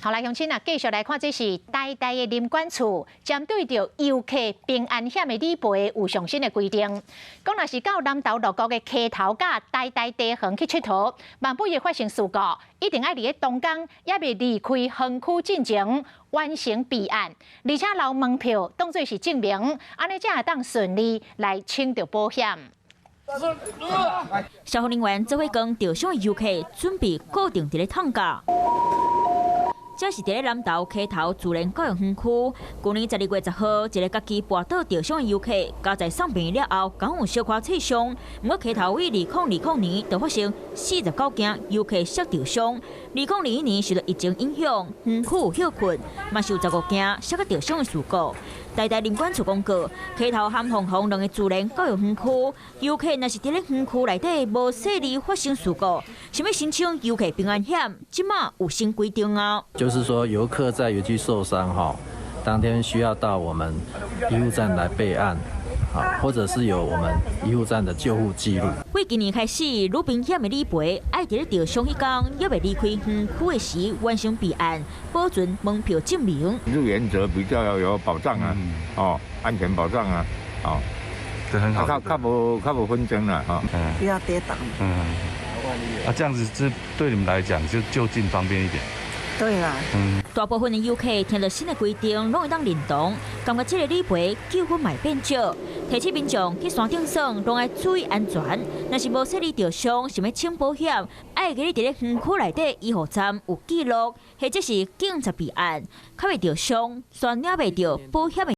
好來，鄉親啊，繼續來看，這是台大的林管處針對著遊客平安險的理賠有上新的規定。講若是到南投鹿谷的溪頭佮台大茶園去𨑨迌，萬不會發生事故，一定愛佇咧當工猶未離開園區進前完成備案，而且留門票當做是證明，按呢才會當順利來請著保險。消防人員做伙講，著傷的遊客準備固定佇咧桶架。這是佇咧南投溪頭自然教育園區，舊年12月10號，一個家己跋倒著傷的遊客，加在送病了後，敢有小可挫傷。毋過溪頭位2020年就發生49件遊客摔著傷。2021年受到疫情影響，園區有歇困，嘛是有15件摔甲著傷的事故。台大林管處公告，溪頭和鳳凰兩个自然教育園區，遊客若是佇咧園區內底無細膩發生事故，想欲申請遊客平安險，這馬有新規定啊。就是說，遊客在園區受傷哈，當天需要到我們醫護站來備案，啊，或者是有我們醫護站的救護記錄。對今年開始，旅平險的理賠，愛佇咧著傷彼工，猶未離開園區的時完成備案，保存門票證明。入園者比較要有保障啊，哦，安全保障啊，哦，這很好，較較無紛爭啦，哈，不要跌倒。嗯，啊，這樣子是對你們來講就就近方便一點。對啦，大部分的遊客聽著新的規定，攏會當認同，感覺這个理賠糾紛嘛會變少。提醒民眾去山頂耍，攏愛注意安全。若是無細膩著傷，想欲請保險，愛記得佇咧園區內底醫護站有記錄，或者是警察備案，較袂著傷，煞領袂著保險的。